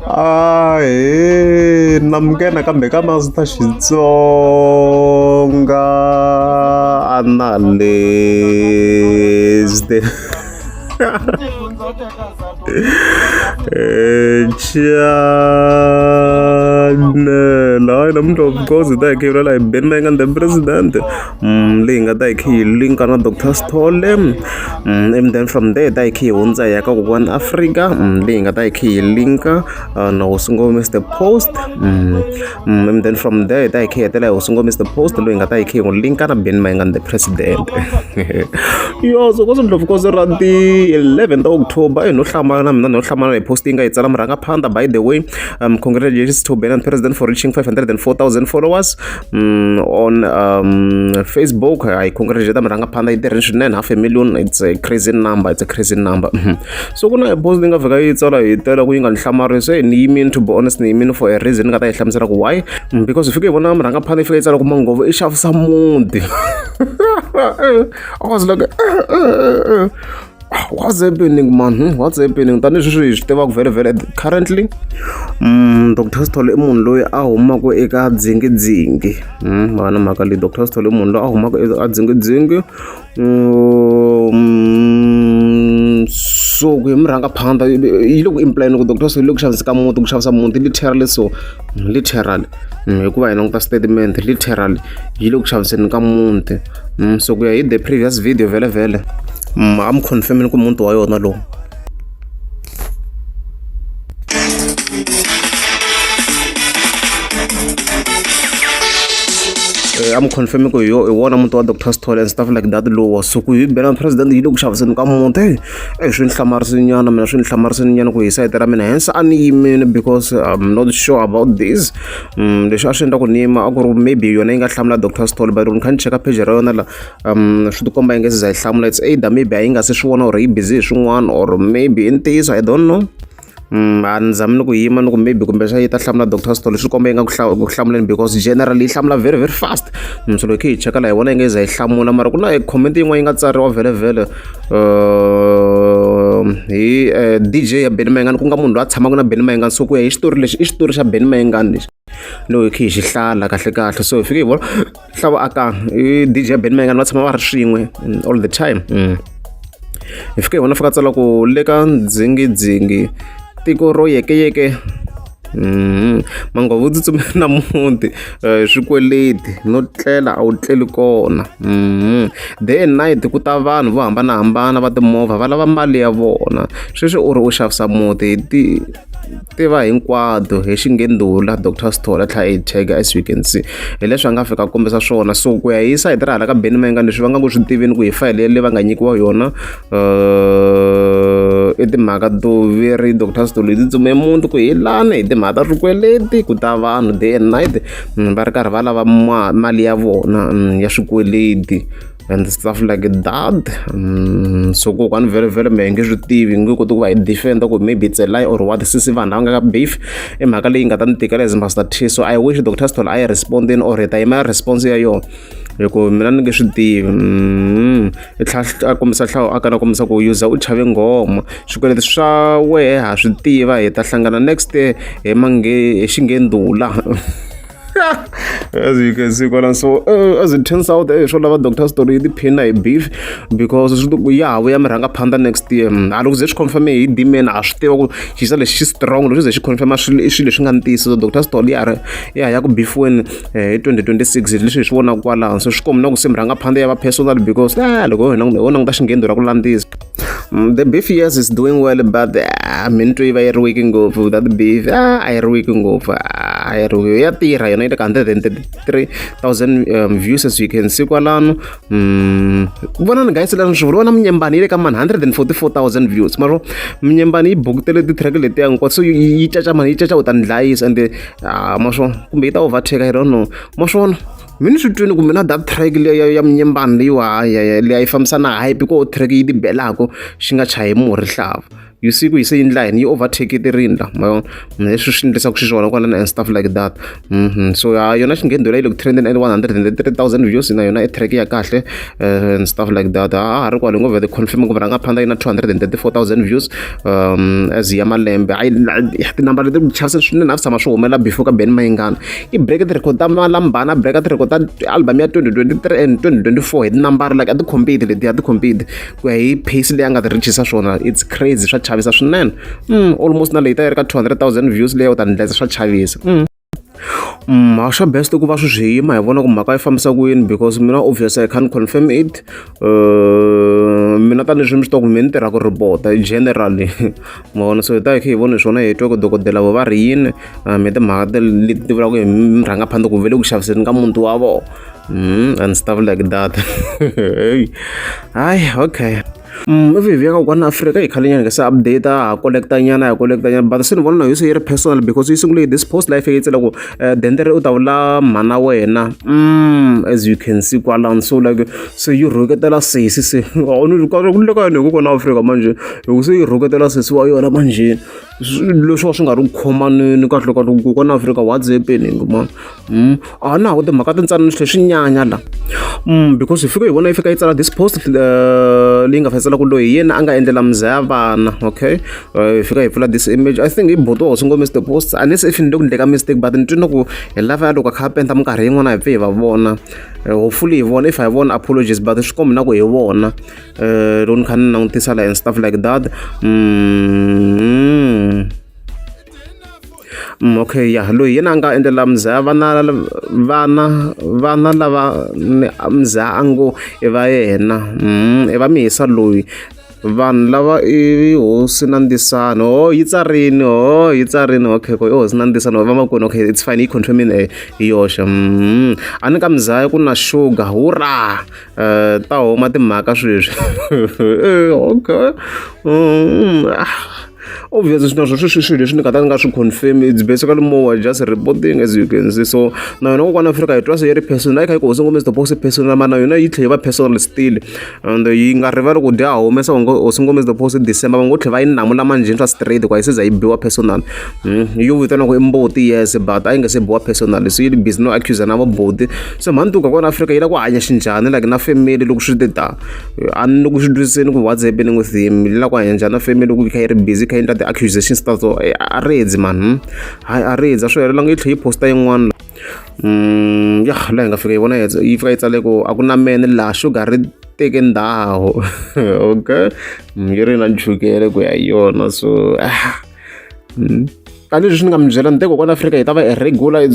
Ahee namukela nakambe ka Master Xitsonga analyst channel hayi namuntlha of course hi ta hi kha hi vulavula hi Benny Mayengani the president leyi nga ta hi kha hi linka na Doctor Sithole and then from there hi ta hi kha hi hundza hi ya ka Kokwani Africa leyi nga ta hi kha hi linka na hosi Ngome Mister Post and then from there hi ta hi kha hi hetelela hi hosi Ngome Mister Post loyi nga ta hi kha hi n'wi linka na Benny Mayengani the president yo so kosi ndlopfu kosi ra ti 11 ta October no hlamala na mina no hlamala hi post yi nga yi tsala murhangaphandha by the way congratulations to Benny president for reaching 504,000 followers on Facebook. I congratulate murhangaphandha yi tirheni swinene half a million, it's a crazy number, it's a crazy number. So ku na post leyi nga fika yi tsala hi tela ku yi nga ni hlamarisi ni yimini, to be honest ni yimini for a reason ni nga ta yi hlamusela ku why, because hi fike hi vona murhangaphandha yi fika yi tsala ku Manghovo i xavisa muti. I was like, what's happening, man? What's happening? Tanihi sweswi hi swi tivaka very very currently, Dr Sithole i munhu loyi a humaka eka dzingidzingi. Va na mhaka leyi, Dr Sithole i munhu loyi a humaka eka dzingidzingi. So ku hi murhangaphandha yi le ku implyeni ku Dr Sithole yi le ku xavisa ka muti, ku xavisa muti literally. So literally, hikuva hi languta statement literally yi le ku xaviseni ka muti. So ku ya hi the previous video vhele vhele, a mi confirmini ku muti wa yona lowu. A mi confirm ku hi yo hi wona muti wa Dr Sithole and stuff like that lowa. So ku hi bela president yi le ku xaviseni ka muti, e swi ni hlamarisinyana mina, swi ni hlamarisinyana ku hi sayiti ra mina, hence a ni yimini because I'm not sure about this. Leswi a swi endla ku ni yima a ku ri maybe yona yi nga hlamula Dr Sithole, but loko ni kha ni cheka page ra yona la, swi tikomba yi nga se za yi hlamula. It's either maybe a yi nga se swi vona or yi busy hi swin'wana or maybe i ntiyiso, I don't know. A ni zami ni ku yima ni ku maybe kumbexana yi ta hlamula Dr Sithole, swi komba yi nga ku hlamuleni because generally yi hlamula very very fast. So loko hi cheka la hi vona yi nga za yi hlamula, mara ku na comment yin'wana yi nga tsariwa vhele vhele hi DJ ya Benny Mayengani, ku nga munhu loyi a tshamaka na Benny Mayengani. So ku ya hi xitori lexi, i xitori xa Benny Mayengani lexi loko hi kha hi xi hlala kahle kahle. So hi fike hi vona hlava aka i DJ ya Benny Mayengani, va tshama va ri swin'we all the time. Hi fike hi vona fika tsala ku le ka dzingidzingi tiko ro yekeyeke, Manghovo u tsutsumile na muti swikweleti no tlela a wu tleli kona. Day and night ku ta vanhu vo hambanahambana va timovha va lava mali ya vona, sweswi u ri u xavisa muti hi ti tiva hinkwato hi xinghendula Dr Sithole a tlhela a yi tag, as you can see, hi leswi a nga fika a kombisa swona. So ku ya hi sayiti ra hala ka Benny Mayengani, leswi va nga ku swi tiveni ku hi fayele leyi va nga nyikiwa yona, i timhaka to veri Dr Sithole yi tsutsuma muti ku hi lani hi timhaka ta swikweleti, ku ta vanhu day and night va ri karhi va lava mali ya vona ya swikweleti and stuff like that. So kokwani vhele vhele mehe nge swi tivi, nge koti ku va hi defend ku maybe it's a lie or what, since vanhu lava nga ka beef i mhaka leyi nga ta ni tikela as Master T. So I wish Dr Sithole a yi respondini or hi ta yima response ya yona, hi ku mina ni nge swi tivi. I tlhela a kombisa hlawu a kana kombisa ku user u chave nghoma, swikweleti swa wehe ha swi tiva, hi ta hlangana next year hi mange hi xinghendula, as you can see kwala. So as it turns out, swo lava Dr Story yi tiphina hi beef because swi ya ha vuya murhangaphandha next year. A loko ze swi confirme hi dman, ha swi tiva ku xisa lexi xi strong, loko xi ze xi confirma swilo i swilo leswi nga ntiyiso. So Dr Story ya ri ya ya ku beefiweni hi 2026, leswi hi swi vonaka kwalaho. So swi komba na ku se murhangaphandha ya va personal because loko ho languta xinghendo ra ku landzisa the beef, yes, is doing well, but mi ni twa yi va yi ri weak ngopfu that beef, a yi ri weak ngopfu, a yi ri weak. Ya tirha yona, yi le ka 133,000 views, as you can see kwalano. Vonani guys, lani swi vona Minyembani yi le ka man 144,000 views, maro Minyembani yi bukutele ti-track letiya hinkwato, so yi caca mani, yi caca u ta ni dlayisa and ma swona kumbe yi ta overtake, I don't know. Ma swona mi ni swi twini ku mina that track leya ya Minyembani leyiwa leyi a yi fambisana hype ko track yi ti belako xi nga chayi murhi hlava. You see ku yi se yindla yini, yi overtake tirindla, ma vona, leswi swi endlisaka xiswona kwalano and stuff like that. So ya yona xingheniso leyi le ku trendeni at 103,000 views, na yona i track ya kahle and stuff like that. A ha ri kwale ngo vhele confirm ku Vurangaphandla yi na 234,000 views as ya malembe. Hayi, tinambara leti ku chavisa swinene, a swi tshama swi humelela before ka Benny Mayengani. I break ti-record ta Malambana, break ti-record ta album ya 2023 and 2024 hi tinambara, like a ti compete leti, a ti compete ku ya hi pace leyi a nga ti richisa swona. It's crazy, swa chavisa swinene. Almost na leyi ta yi ri ka 200,000 views leyi u ta ndlela, swa chavisa. Swa best ku va swi swi yima hi vona ku mhaka yi fambisa ku yini, because mina obviously I can't confirm it. Mina tanihileswi mi swi tiva ku mina ni tirha ku report generally, ma vona, so hi ta hi kha hi vona swona, hi twa ku dokodela vo va ri yini hi timhaka leti ti vulaka hi murhangaphandle ku ve le ku xaviseni ka muti wa vona and stuff like that. Hayi, okay. If hi vuya ka kokwana Afrika hi khale nyana se update, ha collecta nyana, ha collecta nyana, but se ni vona na yo se yi ri personal, because yi sungule hi this post life yi tsela ku dendere u ta vula mhana wena, as you can see kwalano. So like se yi rhuketela sesi, se ku le ka yona hi kokwana Afrika manje, hi ku se yi rhuketela sesi wa yona manje, leswi swi nga ri ku khomaneni kahle kahle. Kokwana Afrika, what's happening, man? A na ha ku timhaka tintsanana swi tlhe swi nyanya la, because hi fike hi vona yi fika yi tsala this post leyi nga fatsela ku loyi hi yena a nga endlela muzaya vana. Okay, hi fika hi pfula this image, I think i buti wa hosi ngo Mr Post, unless if ni le ku ndleka mistake, but ni twini ku hi lava ya loko a kha a penta minkarhi yin'wana hi pfe hi va vona. Hopefully hi vona, if hi vona, apologies, but swi kombi na ku hi vona loko ni kha ni langutisa la and stuff like that. Okay, ya loyi yena a nga endlela muzaya vana, vana lava muzaya a ngo i va yena, i va mihisa loyi, vanhu lava i hosi na ndisano. Ho yi tsarini, ho yi tsarini. Okay, ko i hosi na ndisano vamakwenu. Okay, it's fine, yi confirmini hi yoxe. A ni ka muzaya ku na sugar hurra, ta huma timhaka sweswi. Okay, obviously swilo swi swilo leswi ni nga ta ni nga swi confirm, it's basically more just reporting, as you can see. So na yona kokwana Afrika hi twa se yi ri personal, yi kha yi ku hosi ngome the post personal, mara na yona yi tlhela yi va personal still, and yi nga rivali ku dya humesa hosi ngome the post December, va ngo tlhela va yi namula manjheni swa straight ku a yi se za yi biwa personal. Yo vitana ku i mbuti, yes, but a yi nga se biwa personal, so yi busy no accuse na vaboti. Se mhani tuka kona Afrika yi lava ku hanya xinjhani like na family loko swi te ta, a ni ku swi twisiseni ku what's happening with him, yi lava ku hanya njhani na family loko yi kha yi ri busy kha yi endla ti-accusations ta to a redzi man. Hayi, a redzi a swi helelanga, yi tlhela yi posta yin'wana ya laha hi nga fika yi vona yi fika yi tsale ku a ku na mene laha sugar ri teke ndhawu. Okay, yi ri na chukele ku ya hi yona. So tanihileswi ni nga mi byela ni te kokwana Afrika yi ta va regular,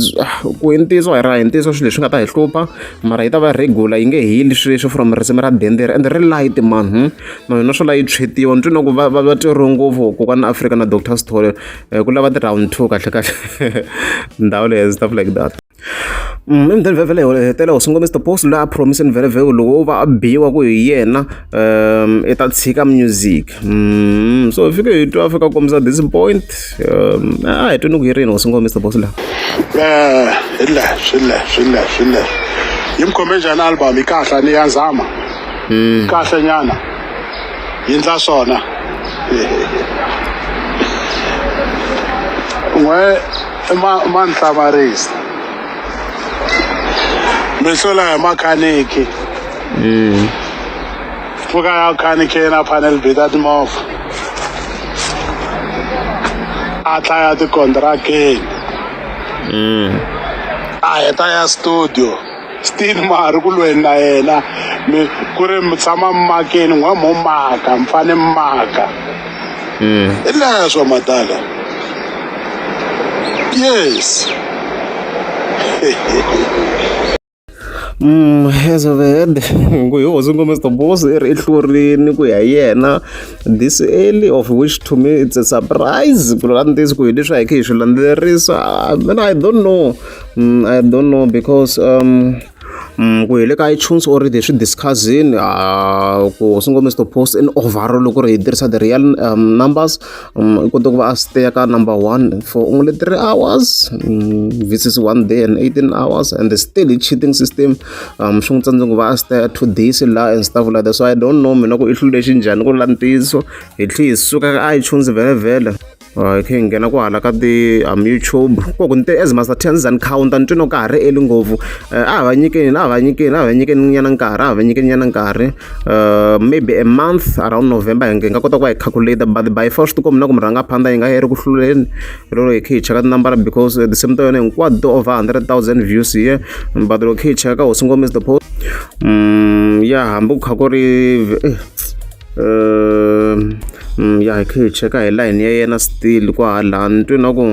ku i ntiyiso hi ra hi ntiyiso swilo leswi nga ta hi hlupha, mara yi ta va regular, yi nge heli sweswo from risimu ra dendere and ri light man, na yona swo la yi tshwetiwa. Ni twi na ku va va va tweriwe ngopfu kokwana Afrika na Dr Sithole, ku lava ti-round two kahle kahle ndhawu leyi and stuff like that. And then vhele vhele hetela hosi ngo Mr Post loyi a promiseni vhele vhele loko o va a biwa ku hi yena i ta tshika music. So hi fike hi twa a fika a kombisa this point, a hi tweni ku yi rini hosi ngo Mr Post laha. Hi leswi leswi leswi leswi yi mi khome njhani album? Yi kahle, ni ya zama kahle nyana, yi ndla swona n'we ma ni hlamarisa, mi hlula hi makhaniki, pfuka ya khanikeni a panel beat timovha, a tlaya tikontirakeni, a heta ya studio, still ma ha ri ku lweni na yena, mi ku ri mi tshama makeni n'we mo maka, mi fane mi maka. Hi leswo madala, yes. As of head ku hi hosi ngo Mr Boss i ri i hlurini ku ya hi yena this early, of which to me it's a surprise, ku la ntiyiso ku hi leswi a hi kha hi swi landzelerisa. Mina I don't know, I don't know because Ku hi le ka iTunes already swi discuss-ini ku Hosi Ngome Mr Post in overall loko ri hi tirhisa the real numbers i kote ku va a stay ka number one for only 3 hours versus one day and 18 hours, and still cheating system swi n'wi tsandze ku va a stay 2 days la and stuff like that. So I don't know mina ku i hlule xinjhani ku la ntiyiso. Hi tlhe hi suka ka iTunes vhele vhele, hi khe hi nghena ku hala ka ti YouTube ko ku ni te as Master T ni counter ni twi no ka ha ri early ngopfu. A ha va nyikeni, a ha va nyikeni, a ha va nyikeni nyana nkarhi, a ha va nyikeni nyana nkarhi, maybe a month around November hi nga kota ku va hi calculate. But by first ku mina ku murhangaphandha yi nga yi ri ku hluleni loko hi khe hi cheka tinambara, because tinsimu ta yona hinkwato ti over 100,000 views here. But loko khe hi cheka ka Hosi Ngome the Post, ya hambi ku kha ku ri ya hi kha hi cheka hi line ya yena still kwahala ni twi na ku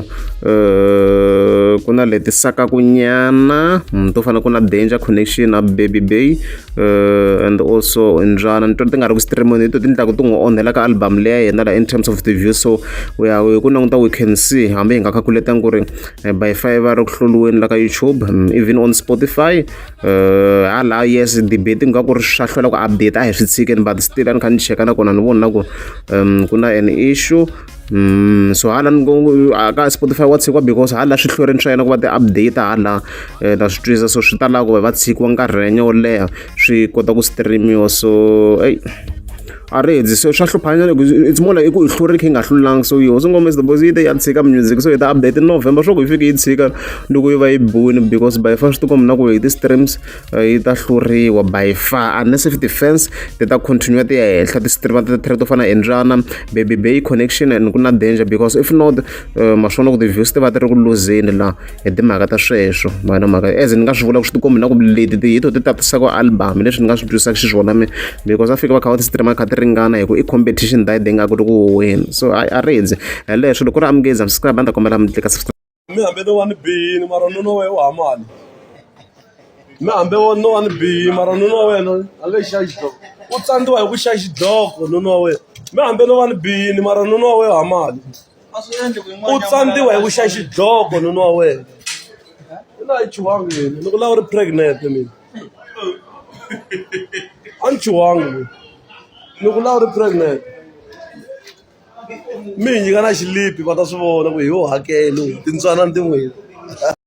ku na leti sakaku nyana to fana ku na Danger Connection na Baby Bay and also Mbyana. Ni twa ti nga ri ku streameni hi to ti endlaku ti n'wi onhela ka album leya yena la in terms of the views. So we are hi ku languta, we can see hambi hi nga calculate ku ri by five va ri ku hluriweni la ka YouTube, even on Spotify hala. Yes, debate nga ku ri swa hlwela ku update, a hi swi tshikeni, but still a ni kha ni cheka nakona ni vona ku ku na an issue. So hala ni ka Spotify wa tshikiwa because hala swi hlwerini swa yena ku va ti-update hala na swi twisisa. So swi ta lava ku va va tshikiwa nkarhi wo leha swi kota ku streamiwa. So ey, a ri hedzi, so swa hluphanyana. It's more like i ku i hluri kha yi nga hlulangi. So Hosi Ngome the Boys yi te ya tshika music, so yi ta update in November swa ku yi fike yi tshika loko yi va yi biwini, because by far swi tikomba na ku hi ti-streams yi ta hluriwa by far, unless if ti-fans ti ta continue ti ya henhla ti streama ti-track to fana na Mbyana, Baby Bay, Connection and ku na Danger, because if not ma swona ku ti-views ti va ti ri ku luzeni la hi timhaka ta sweswo. Mana mhaka as ni nga swi vula ku swi tikombi na ku leti ti hi to ti tatisaka album leswi ni nga swi twisaka xiswona mi, because a fika va kha va ti streama kha ti ringana hi ku i competition diet yi nga ku ri ku huweni. So a ri hedzi hi leswo. Loko ku ri amukezi subscribe, a ni ta kombela mi tlika subscribe. Mi hambi no va ni bihini mara nuna wa wena u hava mali. Mi hambi no va ni bihini mara nuna wa wena a nge xavi xidloko, u tsandziwa hi ku xava xidloko nuna wa wena. Mi hambi no va ni bihini mara nuna wa wena u hava mali, u tsandziwa hi ku xava xidloko nuna wa wena. Mina a yi chuhangi yena ni ku lava ri pregnant, mina a ni chuhangi mina ni ku lava ri pregnant. Mi hi nyika na xilipi va ta swi vona ku hi yo hakelo tintswanani tin'wini.